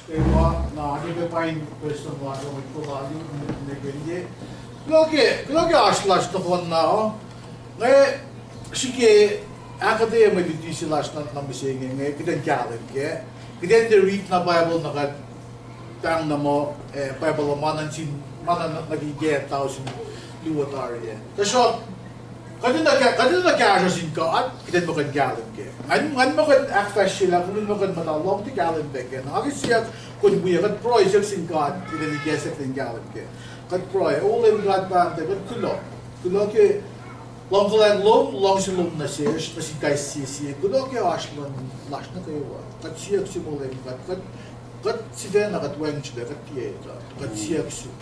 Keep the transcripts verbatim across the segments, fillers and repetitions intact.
Kwewa, na, ke pac pain question lasr uh, mwet kol alu, ne, ne kwenye. Kuloh ke, kuloh ke oasr lasr nohfohn na, uh. Nga srihke ahkuhtweyac mwe luti se lasr na, na mihsenge, nge kuht in kahlwem kac. Kuht in tiac read na Bible na kuht pahng na muh, eh, Bible uh ma nuh sin, ma nuh, nuh ke tausin luo tari ah. Tuhsruhk, kuht in nuh ka-, kuht in nuh kahsruh sin God, kuht in muh kuh in kahlwem kac. Ngan, ngan muh kuh in ahkfahsryelah, kom in muh kuh in muhta lohng tuh kahlwem pac kac. Na nga ke siyuck, kom in wi kuht pruhe siyuck sin God, kuht in ikacslah kuht in kahlwem kac. Kuht pruhe, O Leum God Pahpah, kuht kuloh. Kuloh ke luhngkuhlwacng lom, luhngse lom nuh sesr, nuh sin kais sie sie. Kuloh ke oasr luhn lasr nuh kwewa. Kuht siyuck sum, O Leum God, kuht, kuht sifacna kuht wacngihn srihpac, kuht tiac etuh, kuht siyuck sum.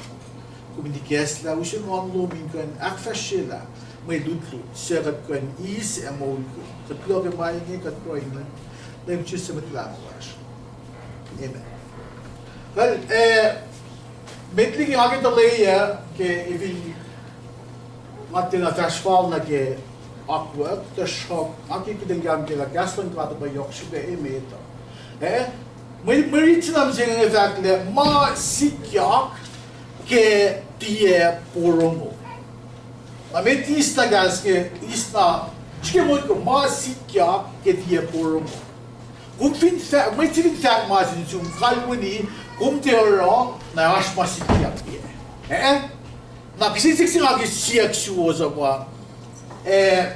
Kom in ikacslah, use nguhn lom in kuh in ahkfahsryelah mwe lutlut suc kuht kuh in eis ac moulkihn. Kuht kuloh ke ma inge, kuht pruhe in Leum Jisus Mwet Lahngo lasr. Amen. Well, eh, met liki nga ke tuhleyuc ke efi nga tiacna fahsr fal nuh ke akwuck, tuhsruhk nga ke kuht in kahlwem kac lah kahs luhn God uh pa yohk srihpac emet uh. Eh, mwe, mwe rit se na mihsenge fahk lah ma sikyak ke tiac porongo. Na met eis na kahs ke, eis na, srihke motko ma sikyak ke tiac porongo. Kom fin fah-, mwet se fin fahk ma sin sum kalweni, kom tiac oruh, na oasr ma sikyak ke. Eh? Na kihsen siyuck se nga ke siyuck suwos uh pa, eh,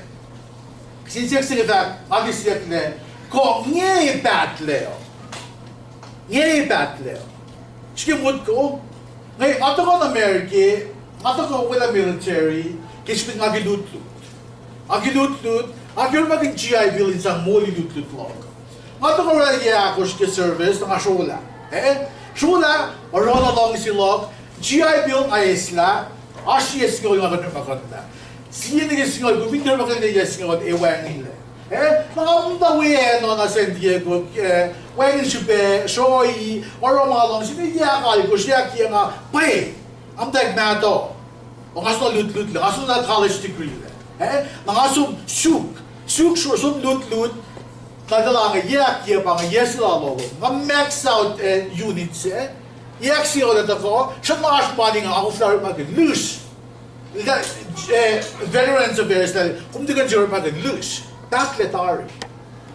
kihsen siyuck se inge fahk, nga ke siyuck lah, kuh nge pahtlac uh? Nge pahtlac uh? Srihke motko, nge nga tuhkuh nuh America, nga tuhkuh welah military, ke srihpen nga ke lutlut. Nga ke lutlut, nga ke orekmakihn G I Bill in sang moli lutlut luhk. Nga tuhkuh orwaclah yac ahkosr ke service, na nga srolah. Eh? Srolah, oruh na luhngse luhk, G I Bill nga eslah, oasr yac singucul nga kuh in orekmakihn lah. Sie nuh ke singucul, kom fin orekmakihn yac singucul, ac wacngihnlac. Eh? Na nga muhta we acn uh na San Diego, eh, wacngihn srihpac, sroi, oruh ma luhngse, yac ahkalkosr, yac ahkyac nga, pwacye, nga muhtwacwacack mahtuh. O nga soenna lutlut lac, nga soenna college degree lac. Eh? Na nga som suk, suk sro, som lutlut, na tuh lah nga yac ahkyac pa nga yac se lalo. Nga max out, eh, unit se. Yac ahksingucul uh tuhkuh, srackna oasr mani nga, nga koflah orekmakihn, lusr. Lah, eh, Veterans Affairs lah, kom tiac kuh in orekmakihn, lusr. Pahtlac tari.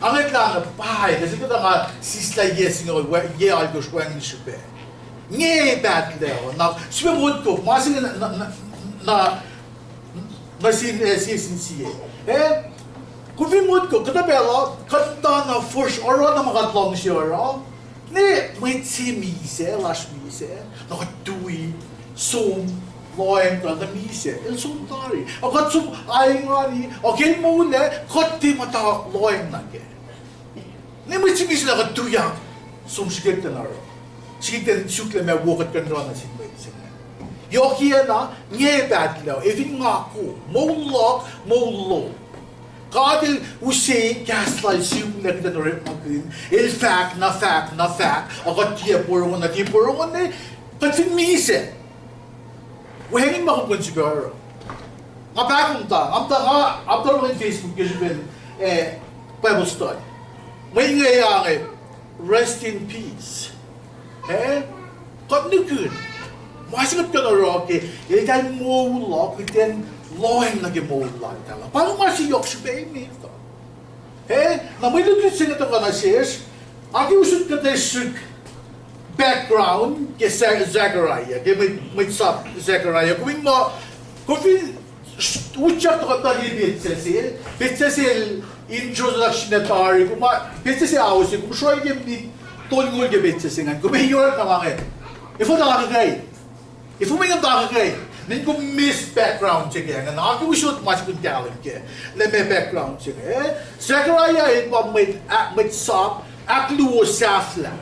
Nga ngwetlah na pwacye, na sikuhtuh nga sislah yac singucul, yac alkosr wacngihn srihpac. Nge pahtlac uh, na srihpac motko, ma se inge na, na, na, nuh sin, eh, sie sin sie. Eh? Kom fin motko, kuhtuh pacl uh, kuht muhta na fosrngah oruh na ma kuht luhngse oruh. Ne mwet se misac, lasr misac, na kuht tui, som, lohacng kuh na misac, el som tari. Ac kuht som aingani, ac ke el moul ah, kuht tiac muhta lohacng nuh kac. Ne mwet se misac na kuht tuyak, som srihkakten oruh. Srihkakten suk lah ma wo kuht kuh in oruh nuh sin mwet se inge. Yohkiyacna, nge pahtlac uh, efin nga kom, moul luhk, moul lom. God el use kahs lal sihmlac kuht in orekmakihn, el fahk na fahk na fahk, ac kuht tiac porongo na tiac porongo ne, kuht fin misac. Wacngihn ma kom kuh in sifilpac oruh. Nga pahkomuhta, nga muhta, nga apkuhran luhn Facebook ke srihpen, eh, Bible study. Mwe inge ah inge, rest in peace. Eh? Kuht nihkihn. Ma se kuht kuh in oruh ke, eltahl moul uh, kuht in lohacng nuh ke moul laltahl uh. Pa inge ma se yohk srihpac emet uh. Eh, na mwe lutlut se inge tuhkuh nuh sesr, ac ke usot kuhtuh srihk background ke Za-, Zechariah, ke mwet, mwet sap Zechariah. Kom in muh, kom fin utyak tuhkuh tuh ke petsac sel, petsac sel introduction ah tari, kom, petsac se ao se, kom sruhi ke minit tolngoul ke petsac se ingacn, kom ac orekma lah inge. Efuh tuh lah inge? Efuh ma inge tuh ke, ne kom miss background se ke, na ke usot ma se kom kahlwem ke, lah meac background se ke. Zechariah el pa mwet, ah, mwet sap ahkluo sahflah.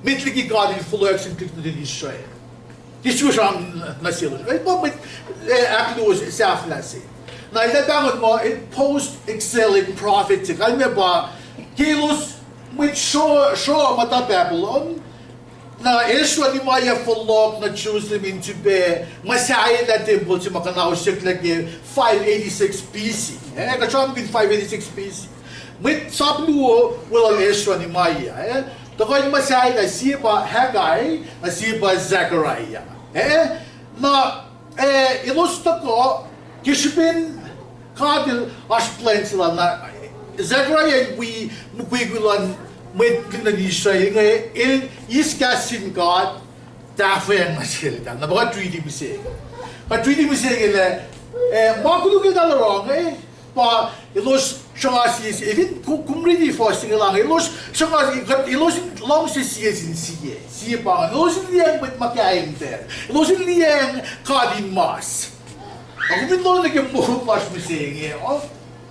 Met liki God el fohlohk sin tuhlihk nuhtin Israel. Ke srihsrang nuh selos. El pa mwet, eh, ahkluo sahflah se. Na el pahngon muh, el post-exilic prophet se. Kalmac pa, ke elos mwet sruoh, sruoh muhta Babylon, na Ezra Nehemiah fohlohk nuh Jerusalem in sifilpac muhsahelah tempuhl se ma kuhnausyucklah ke five eighty-six B C. Eh, kuht sramsramkihn five eighty-six B C. Mwet sap luo weluhl Ezra Nehemiah, eh. Tuhkuh in muhsahllah, sie pa Haggai, na sie pa Zechariah. Eh, na, eh, elos tuhkuh, ke srihpen God el oasr plwacn se lal, na Zechariah el wi mukwikwi luhn mwet luhn Israel inge, el eis kahs sin God, tahfweacng nuh sel, na pa kuht riti mihsenge. Kuht riti mihsenge lah, eh, ma koluk eltahl oruh inge, pa elos sruhnga sie, fin kom, kom riti fuhs singucul an, elos sruhnga, kuht, elos in luhngse sie sin sie, sie pa inge, elos in liyacacng mwet muhkaimtacl, elos in liyacacng katinmas. Ac kom in lohng nuh ke moul lasr mihsenge, uh,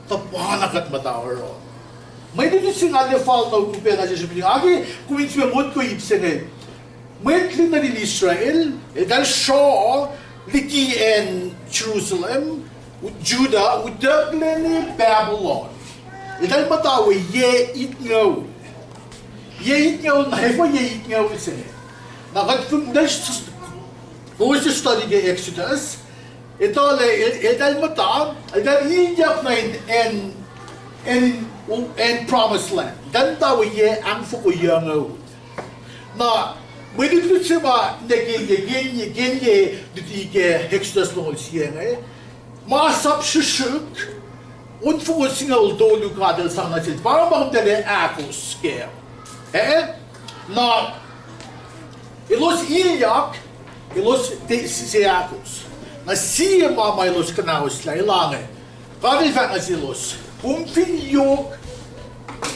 tuh pa na kuht muhta oruh. Mwe lutlut se nga liye fal na upac na sesr pacna, ke kom in sifilpac motko ip se inge. Mwet luhn nuhtin Israel, eltahl sruoh liki acn Jerusalem, Judah, utucklac nuh Babylon. Eltahl muhta we yac itngoul. Yac itngoul, na efuh yac itngoul se inge? Na kuht fin, kowos study ke Exodus, etuh lah el, eltahl muhta, eltahl ilyak nuh in, in, in, in promised land. Eltahl muhta we yac angfoko yucngoul. Na mwe lutlut se ma nuh ke yac, ke yac, ke yac luti ke Exodus longoul sie inge, masap srihsrihk onfoko singucul tolu God el sang nuh sel, pa ma kom tala ahkos kac. Eh? Na elos ilyak, elos tiac se, se ahkos. Na sie ma ma elos kuhnahoslah, elange. God el fahk nuh selos, kom fin yohk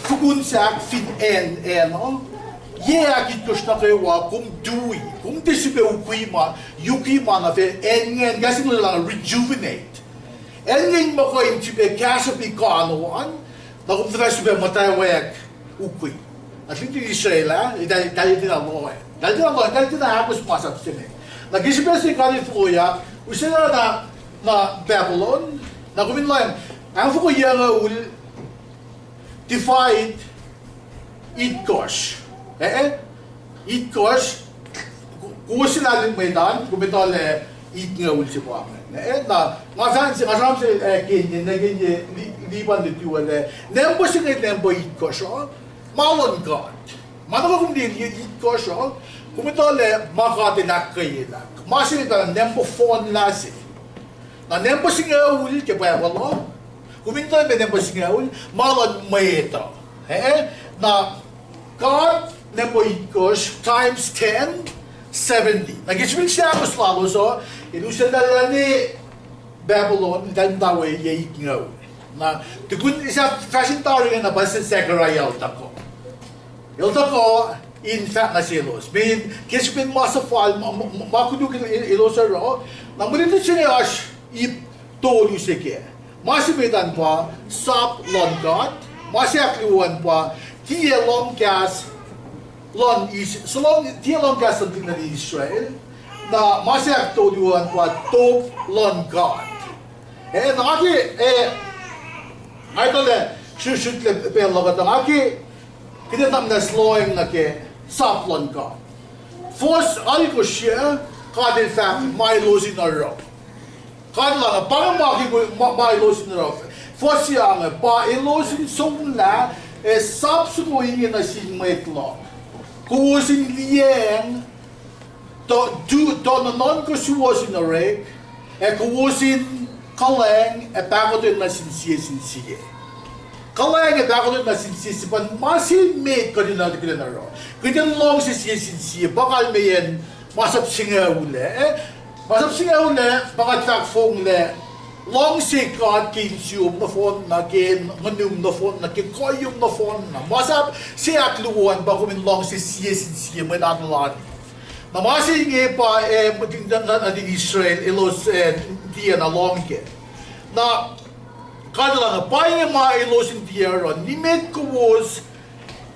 fokun sahk fin acn, acn uh, yac ahkitkohsr nuh kwewa, kom tui, kom tiac sifilpac ukwe ma, ukwe ma nuh fin acn ingacn, kahs in elange rejuvenate. Acn ingacn muh kuh in sifilpac kahsruhpi kano an, na kom fah sifilpac muhtwacwacack ukwe. Na fin Israel ah, eltahl, eltahl tiacna lohacng. Eltahl tiacna lohacng, eltahl tiacna ahkos masap se inge. Na ke srihpac se God el fohlohk, use na, na Babylon, na kom in lohacng, angfoko yucngoul divide itkohsr. Eh, eh? Itkohsr, kowos in alu met an, kom etuh lah itngoul se pa inge. Eh, na, nga fahk se, nga sramsram se, eh, kenye, na kenye, li-, lipan lutu ah lah, nampuh se inge nampuh itkohsr uh, ma luhn God. Ma nuh kom liye itkohsr uh, kom etuh lah ma God el ahkkweyelah. Ma se inge pa nampuh fohnlah se. Na nampuh singucul ke Bible uh, kom in etuh pa nampuh singucul, ma luhn mwet uh. Eh? Na God nampuh itkohsr times ten, seventy. Na ke srihpen seahkos lalos uh, el usacltahllah nuh Babylon, eltahl muhta we yac itngoul. Na tukun esam fahsr in tari inge na pa Zechariah el tuhkuh. El tuhkuh in fahk nuh selos, mweyen ke srihpen ma suhfal, ma, ma, ma koluk el-, el-, elos oruh, na mwe lutlut se inge oasr ip tolu se kac. Ma se met an pa sap luhn God, ma se ahkluo an pa tiac lohng kahs luhn Is-, so lohng, tiac lohng kahs luhn, luhn Israel, na ma se ahktolu an pa top luhn God. Eh, na ke, eh, nga etuh lah srihsrihk lah pacl luhk uh tuh nga ke, kuht ac tamuhlwel lohacng nuh ke sap luhn God. Fuhs alkosr ah, God el fahk ma elos in oruh. God el fahk, pa inge ma ke, ma, ma elos in oruh. Fuhs se ange, pa elos in soenlah, ac sap soko inge nuh sin mwet luhk. Kowos in liyacacng tuh, tuh, tuh nuhnuhnkuh suwohs in orek, ac kowos in kuhlwacng ac pahkotwen nuh sin sie sin sie. Kuhlwacng ac pahkotwen nuh sin sie sin sie pa ma se met kuht in, kuht in oruh. Kuht in luhngse sie sin sie, pa kalmeyacn masap singucul ah, eh? Masap singucul ah, pa kuht fahk fonglac, luhngse God ke insiom nohfohn na, ke nguhnum nohfohn na, ke kuhiyom nohfohn na. Masap se ahkluo an pa kom in luhngse sie sin sie, mwet anulan. Na ma se inge pa, eh, mwet in, na, nuhtin Israel, elos, eh, tiacna lohng kac. Na God el fahk, pa inge ma elos in tiac oruh, nimet kowos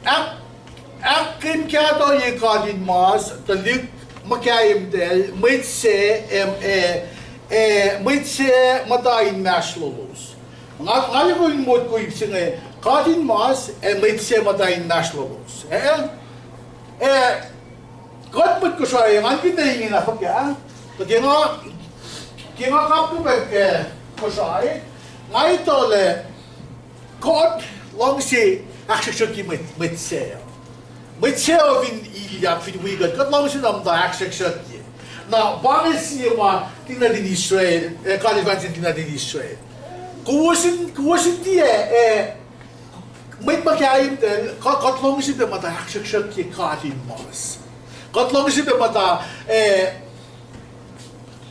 ahk-, ahkkenyuck kahto ye katinmas, tuhlihk muhkaimtacl, mwet se, em, eh, eh, mwet se muhta inmahsrlolos. Nga, nga liye kom in motko ip se inge, katinmas, ac mwet se muhta inmahsrlolos. Eh? Eh, kuht mwet Kosrae, ngan kihte ingena fuhkah, tuh ke nga, ke nga kapkapwack, eh, Kosrae, nga etuh lah God luhngse ahksruhksruhkye mwet, mwet se. Mwet sacohk fin ilyak fin wi kuht, kuht luhngse na muhta ahksruhksruhkye. Na pa inge sie ma tikin nuhtin Israel, eh, kalifan sin tikin nuhtin Israel. Kowos in, kowos in tiac, eh, mwet ma kaimtacl, kuht, kuht luhngse pac muhta ahksruhksruhkye God in mas. Kuht luhngse pac muhta, eh,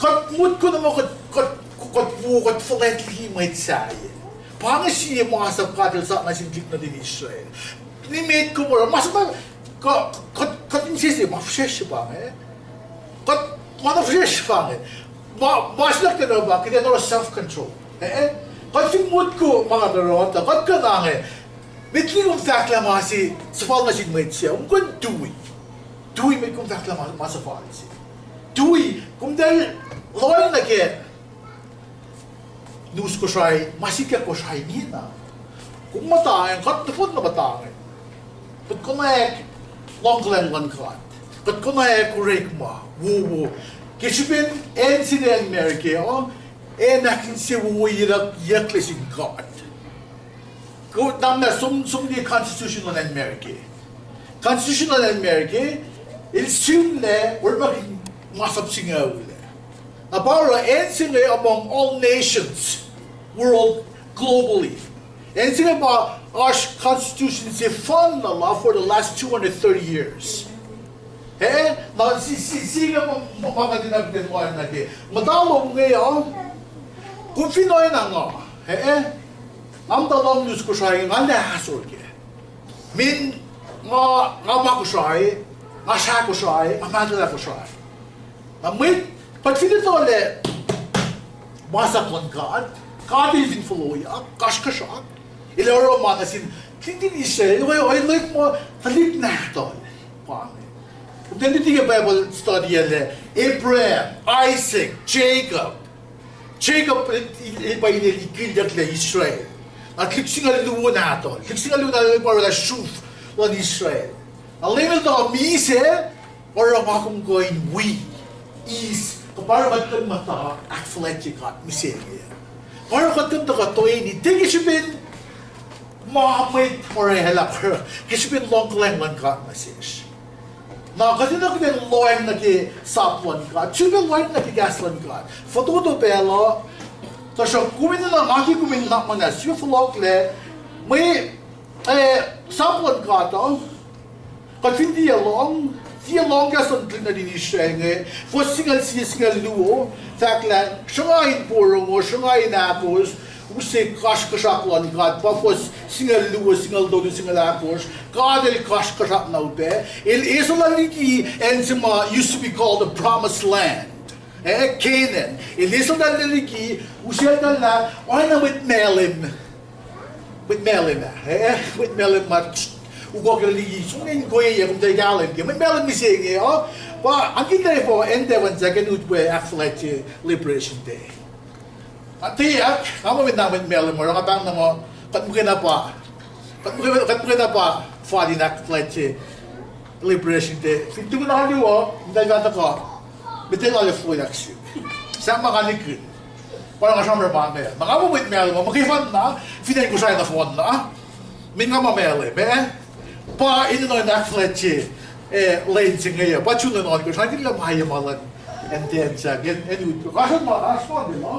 kuht motko na muh kuht, kuht, kuht wo, kuht fuhlwact liki mwet sahyac. Pa inge sie masap God El sap nuh sin tikin nuhtin Israel. Nimet kom oruh, ma se ma, kuht, kuht, kuht insese ma fihsracsr se pa inge. Kuht, ma na fihsracsr se pa inge. Ma, ma se luhk tena pa, kuht in oruh self-control. Eh, eh. Kuht fin motko ma kuht oruh, tuh kuht kuh na inge. Met liki kom fahk lah ma se suhfal nuh sin mwet se, kom kuh in tui. Tui met kom fahk lah ma, ma suhfal se. Tui, kom tuh lohacng nuh ke news Kosrae, ma sikyak Kosrae ingena. Kom muhta inge, kuht nohfohn na muhta inge. Kuht konwacack luhngkuhlwacng luhn God. Kuht konwacack orekma wowo. Ke srihpen acn se inge America uh, acn ahkinsewowoyeyucklac sin God. Kom, na muh som, som liye Constitution luhn America. Constitution luhn America el sihmlac orekmakihn masap singucul ah. Na pa oruh acn se inge among all nations, world, globally. Acn se inge pa oasr constitution sefanna la for the last two hundred thirty years. Eh, na si, si, si inge ma, ma, ma kuht in akihlen lohacng nuh ke. Muhta lom inge uh, kom fin oacna nga, eh, nga muhta lohng news Kosrae, nga lah ahsor kac. Min, nga, nga ma Kosrae, nga srah Kosrae, nga mahtuhlah Kosrae. Na mwet, kuht fin etuh lah masap luhn God, God El fin foloyak, kasrkuhsrak, El oruh ma nuh sin tikin Israel, oe, oe, lek ma tuhlihk nahtuhl pa inge. Kom tiac luti ke Bible study ah lah Abraham, Isaac, Jacob. Jacob, eh, eh, pa inel ikihlyucklac Israel. Na tuhlihk singucul luo nahtuhl, tuhlihk singucul luo nahtuhl pa orwaclah sruhf luhn Israel. Na Leum El tuh misac, oruh ma kom kuh in wi, eis, kuh pa oruh kuht kuh in muhta ahkfuhlwactye God mihsenge. Pa oruh kuht kuh in tuhkuh toeni, tiac ke srihpen ma mwet orwaclah, ke srihpen luhngkuhlwacng luhn God nuh sesr. Na kuht enenuh kuht in lohacng nuh ke sap luhn God, sifilpac lohacng nuh ke kahs luhn God. Fototo pacl uh, tuhsruhk kom enenuh, nga ke kom enenuh muhnahs, sifilpac fohlohklac, mwe, eh, sap luhn God uh, kuht fin tiac lohng, tiac lohng kahs luhn tuhlihk nuhtin Israel inge, fuhs singucul sie, singucul luo, fahk lah sruhnga in porongo, sruhnga in ahkos, use kasrkuhsrak luhn God, pa fuhs singucul luo, singucul tolu, singucul ahkosr, God El kasrkuhsrak na upac, El eislah liki acn se ma used to be called the promised land. Eh, Canaan. El eislah liki, useltahl lah, oacna mwet Malem. Mwet Malem ah, eh, mwet Malem ma ukohklac liki, som in koeya, kom tiac kahlwem ke. Mwet Malem mihsenge uh, pa, akihlen lah efuh, acn Devon sac, acn Utwe, ahkfuhlwactye Liberation Day. Tiac, nga muh met na mwet Malem oruh, nga pahng na muh, kuht muhkwena pa, kuht muhkwena, kuht muhkwena pa fal in ahkfuhlwactye Liberation Day. Fin tukun alu uh, muhtahl fah tuhkuh, met lal ac fohlohk sihk. Sahp ma nga nikihn. Pa nga sramsram ma inge. Na nga muh mwet Malem uh, muhkwefanna, fin acn Kosrae nohfohnna, min nga muh Malem, eh? Pa enenuh in ahkfuhlwactye, eh, lwen se inge uh. Pa June ohnkohsr, nga kihn lah ma ye ma luhn acn Devon sac, acn, acn Utwe. Kasr ma, kasr ma, ma.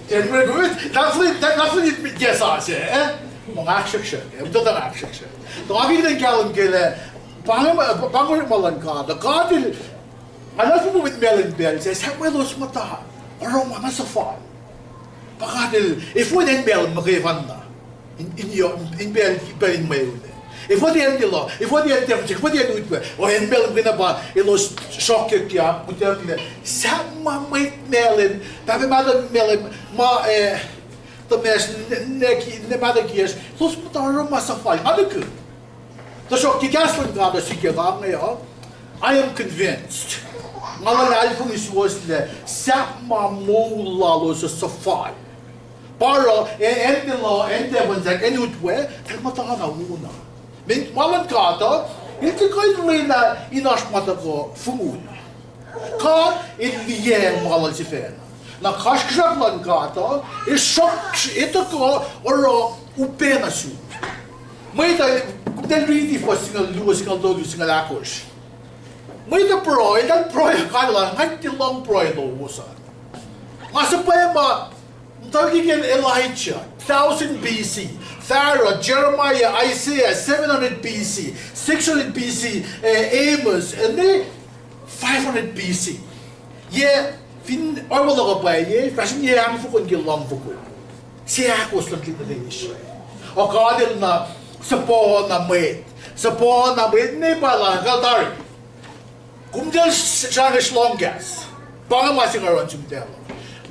January, that fleet, that, that fleet, yes, I say, eh? Ma nga ahksruhksruhk, eh? Tuh nga ahksruhksruhk. Tuh nga kihtin kahlwem ke lah, pa inge ma, pa inge ma luhn God. God El, nga na fin mwet Malem pacl se, sahp ma elos muhta oruh ma na suhfal. Pa God El, efuh acn Malem muhkwefanna in, in, in pacl, pacl in mweun ah? Efuh tiac acn Lelu, efuh tiac acn Devon, efuh tiac acn Utwe? O acn Malem muhkwena pa elos srohkkyak, muhtwacwacack, sahp ma mwet Malem, pahpah mahtuh Malem, ma, eh, tuhmwacsr, ne, ne, ne mahtuh kiyacsr, elos muhta oruh ma suhfal. Nga nikihn. Tuhsruhk ke kahs luhn God uh sikyak inge uh, I am convinced. Nga luhlahlfongi suwohs lah sahp ma moul lalos uh suhfal. Pa oruh, eh, acn Lelu, acn Devon sac, acn Utwe, eltahl muhta na wona. Meaning, ma luhn God uh, el tiac kuh in lwelah in oasr ma tuhkuh fongul. God El liyacacng ma lal sifacna. Na kasrkuhsrak luhn God uh, el sruhk, el tuhkuh oruh upac nuh sum. Mwet uh, Eltahl riti fuhs singucul luo, singucul tolu, singucul ahkosr. Mwet uh pruhe, eltahl pruhe kalweni, nga tiac lohng pruhe lowos an. Nga suhpwacma, muhtwacwacack Elijah, thousand B C, Pharaoh, Jeremiah, Isaiah, seven hundred B C, six hundred B C, eh, Amos, and then five hundred B C. Yac, fin oruh luhk uh pwacye, fahsr in yac ahkfokon ke luhngfoko, seahkos luhn tuhlihk nuhtin Israel. O God El na suhpwacna mwet, suhpwacna mwet, ne pa la, kaltari. Komtacl srangesr lohng kahs. Pa inge ma se nga oruh in sumtacl.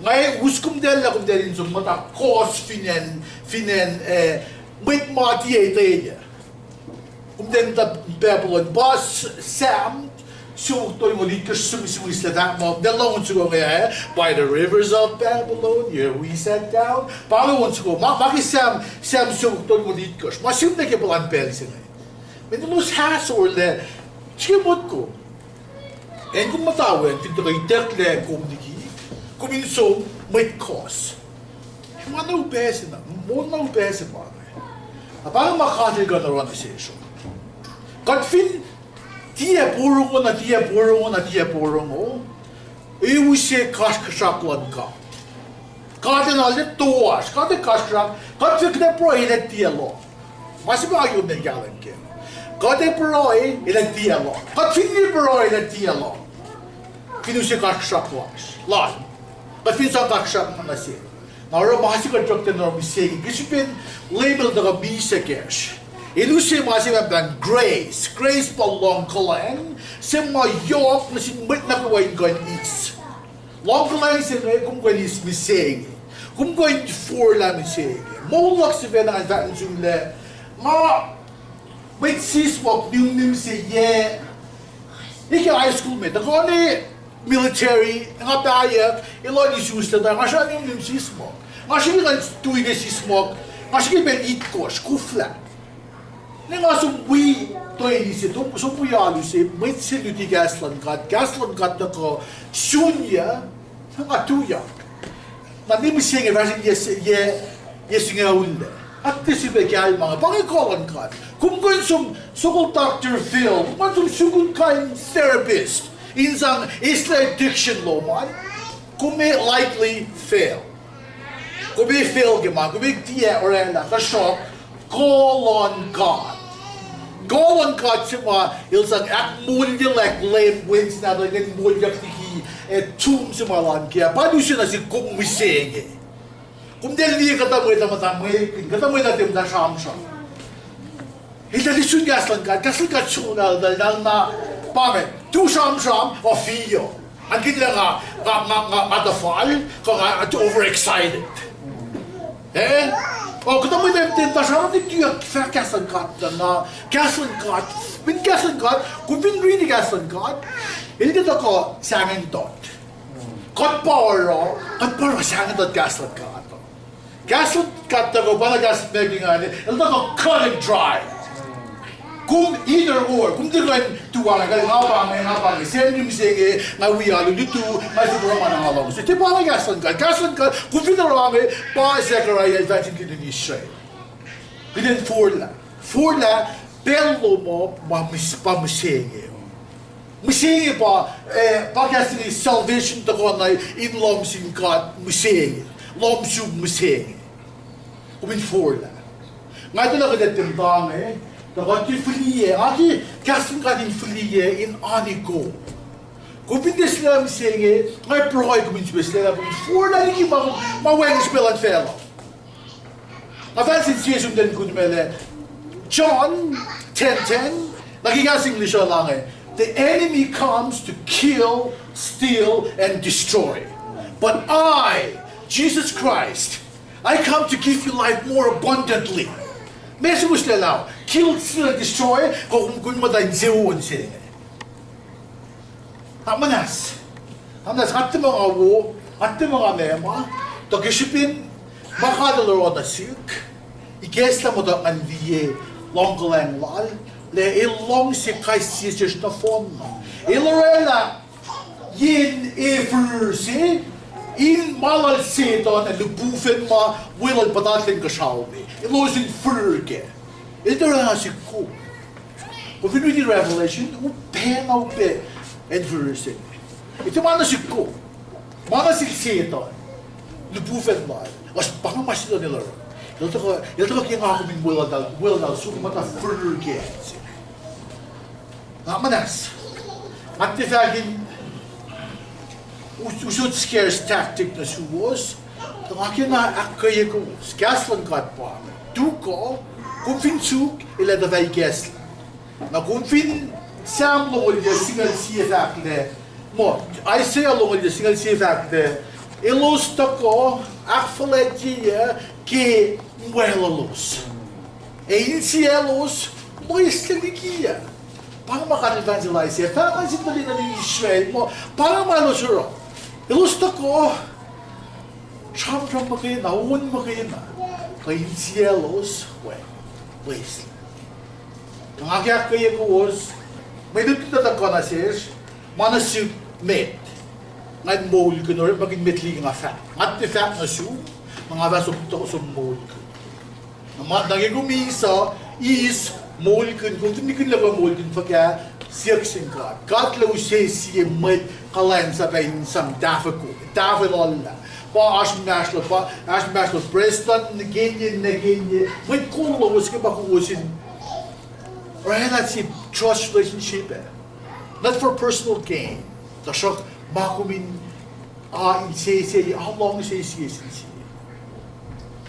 Nga us komtacl lah komtacl in som muhta kohs fin acn, fin acn, eh, mwet ma tiac etweyuc. Komtacl muhta Babylon, pa Sam siofok tolngoul itkohsr sihmihs lah fahk muh, komtacl lohng on soko inge, eh, by the rivers of Babylon, here we sat down. Pa inge on soko, ma, ma ke Sam, Sam siofok tolngoul itkohsr. Ma sihmlac ke puhlan pacl se inge. Mweyen elos ahsor lah, srihke motko. Acn kom muhta we an, fin tuhkuh itucklac kom liki, kom in som mwet kohs. Ma na upac se na, moul na upac se pa inge. Na pa inge ma God El kuh in oruh nuh sesr uh. Kuht fin tiac porongo na, tiac porongo na, tiac porongo, e use kasrkuhsrak luhn God. God El na letoasr, God El kasrkuhsrak, kuht fin kuhtuh pruhe lah tiac lohng. Ma se ma yom ne kahlwem ke. Kuht ac pruhe lah tiac lohng. Kuht fin tiac pruhe lah tiac lohng, fin use kasrkuhsrak lasr, lal. Kuht fin sang kasrkuhsrak nuh se. Na oruh ma se kuht sruhktuh in oruh mihsenge, ke srihpen Leum El tuhkuh misac kacsr. El use ma se ma pahn grace. Grace pa luhngkuhlwacng se ma yohk nuh sin mwet nuh kwewa in kuh in eis. Luhngkuhlwacng se inge kom kuh in eis mihsenge. Kom kuh in forlah mihsenge. Moul luhk sifacna nga fahk nuh sum lah, nga mwet sismohk nimnim se yac, eke high school me, tuhkuh ne military, nga pahyuck, elan isuslac tuh nga srah nimnim sismohk. Nga srihke ngan tui ke sismohk, nga srihke pacl itkohsr, kuflah. Ne nga som wi toeni se, som wi alu se, mwet se luti kahs luhn God, kahs luhn God tuhkuh sunyuc, nga tuyak. Na ne mihsenge fahsr in yac, yac singucul lac. Nga tiac sifilpac kahlwem ma inge, pa inge kuh luhn God. Kom kuh in som sokol Doctor Phil, kom kuh in som sukul kain therapist in sang eislah addiction lom an, kom ac likely fail. Kom ac fail ke ma, kom ac tiac orwaclah, tuhsruhk kuh luhn God. Kuh luhn God se ma El sang ahkmoulyelah Leum Wednesday nahtuhl in moulyak liki, eh, tomb se ma elan ke, pa lusen na se kom mihsenge. Kom tiac liye kuhtuh mwet uh muhta mwekihn, kuhtuh mwet uh tiac muhta sramsram. Eltahl liye sun kahs luhn God, kahs luhn God sun eltahl, eltahl na pa inge, tu sramsram, o fiyo. Akihlen nga, nga, nga, nga, nga tuhfal, kuh nga overexcited. Eh? O kuhtuh mwet uh tiac muhta sramsram, ne tuyak fahk kahs luhn God, na kahs luhn God, fin kahs luhn God, kom fin riti kahs luhn God, el tiac tuhkuh sahngweng tot. Kuht pa oruh, kuht pa oruh sahngweng tot kahs luhn God. Kahs luhn God tuhkuh, pa na kahs American ingacn, el tuhkuh cut and dry. Kom either or, kom tiac kuh in tuh wacngihn, nga pa inge, nga pa inge, sacnri mihsenge, nga wi alu lutu, nga sifil oruh ma na nga luhngse. Tiac pa inge kahs luhn God, kahs luhn God, kom fin oruh inge, pa Zechariah el fahk sin kihtin Israel. Kihtin forlah. Forlah, pacl lom uh, ma mihs-, pa mihsenge. Mihsenge pa, eh, pa kahs inge salvation tuhkuh na in lohm sin God mihsenge. Lohm sum mihsenge. Kom in forlah. Nga etuh lah kuht tiac muhta inge, tuh kuht ke fihliyac, nga ke kahs luhn God in fihliyac in oan kom. Kom fin tiac sulaclah mihsenge, nga pruhe kom in sifacna sulaclah, kom in forlah liki ma, ma wacngihn srihpac luhn facluh. Nga fahk sin sie sum ten kunumelah, John ten ten, na ke kahs English uh lah inge, the enemy comes to kill, steal, and destroy. But I, Jesus Christ, I come to give you life more abundantly. Ma se sulaclah, kill, steal, and destroy, kuh kom kuh in muhta insewowo se. Amuhnahs. Amuhnahs, nga tiac muh nga wo, nga tiac muh nga mema, tuh ke srihpen ma God El oruh nuh sihk, ikacslah muhtuhk ngan liye luhngkuhlwacng lal, lah El luhngse kais sie sesr nohfohn na. El orwaclah yen e fihrihr se, in ma lal Setuhn ac lihpufacn ma weluhl puhtatlac inkuhsrao me, elos in fihrihr kac. El tiac orwaclah nuh sihk kom. Kom fin riti Revelation, upac na upac acn Jerusalem. Ete ma nuh sihk kom. Ma nuh sihk Setuhn. Lihpufacn lal. Oasr pa ma Setuhn el oruh. El tuhkuh, el tuhkuh ke nga kom in weluhltahl, weluhltahl suk muhta furke acn se. Nga muhnahs. Nga tiac fahk in us-, usot scares tactic nuh suwos, tuh nga kena ahkkweye kowos. Kahs luhn God pa, tuhkuh, kom fin suk, el ac tuhfah ikacslah. Na kom fin Sam longoul yac singucul sie fahk lah, muh, Isaiah longoul yac singucul sie fahk lah, elos tuhkuh, ahkfuhlwactyeyuc ke mwaclalos. Ac insiyaclos loeslac likiyuc. Pa inge ma God El fahk nuh sel Isaiah, fahk nuh sin tuhlihk nuhtin Israel, muh pa inge ma elos oruh. Elos tuhkuh, sramsram muhkwena, on muhkwena, kuh insiyaclos, we, loeslac. Nga ke ahkkweye kowos, mwe lutlut tuhkuh nuh sesr, ma nuh sihk met. Ngan moulkihn orekmakihn met liki nga fahk. Nga tiac fahk nuh sum, ma nga fah som, som moulkihn. Na ma, na ke kom eis uh, eis, moulkihn, kom fin nihkihn lah kom moulkihn fuhkah, siyuck sin God. God El use sie mwet kuhlwacnsap ah in sang tahfuh ko, tahfuh lal ah. Pa oasr inmahsrlon, pa oasr inmahsrlon prestuhn, nihkihn, nihkihn, mwet kol lowos ke ma kowos in oraclah sie trust relationship ah. Not for personal gain. Tuhsruhk ma kom in, a, insese, a, luhngse sie sin sie.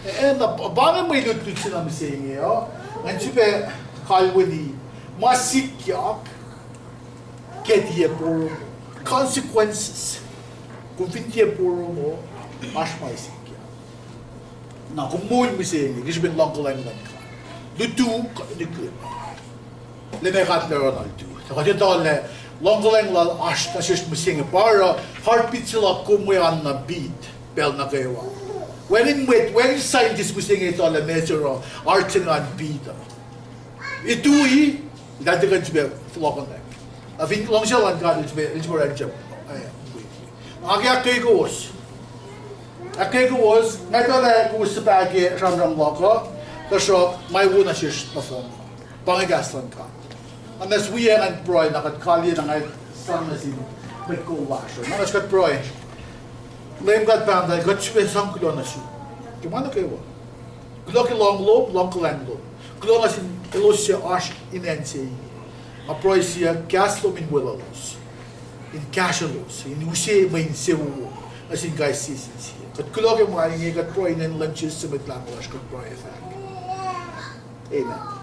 E, na, pa inge mwe lutlut se na mihsenge uh. Ngan sifilpac kalweni ma sikyak ke tiac porongo. Consequences. Kom fin tiac porongo, oasr ma sikyak. Na kom moul mihsenge, ke srihpen luhngkuhlwacng luhn God. Lutu kuht nihkihn. Leum ac God El oruh na lutu. Tuh kuht etuh lah luhngkuhlwacng lal oasr nuh sesr mihsenge. Pa oruh heartbeat se luhk kom we oan na beat pacl nuh kwewa. Wacngihn mwet, wacngihn scientist mihsenge etuh lah meac se oruh heart se inge oan beat uh. Itui, eltahl tiac kuh in sifilpac fohlohkohnlah. Na fin luhngse lal God El sifilpac, El sifilpac oruh jump. Nga ke ahkkweye kowos. Ahkkweye kowos, nga etuh lah kowos suhpahk ke sramsram luhk uh, tuhsruhk ma wo nuh sesr nohfohn. Pa inge kahs luhn God. Nga muhnahs wi ngan pruhe na kuht kaliyac na nga sang nuh sin mwet kol lasr uh. Nga muhnahs kuht pruhe. Leum God Pahpah muhtahl, kuht sifilpac sang kuloh nuh sum ke ma nuh kwewa. Kuloh ke luhng lom, luhngkuhlwacng lom. Kuloh nuh sin elos suc oasr in acn se inge. Nga pruhe siyuck kahs lom in weluhlos, in kahsrwelos, in use mwe insewowo nuh sin kais sie sin sie. Kuht kuloh ke ma inge, kuht pruhe inen Leum Jisus Mwet Lahngo lasr, kuht pruhe fahk, amen.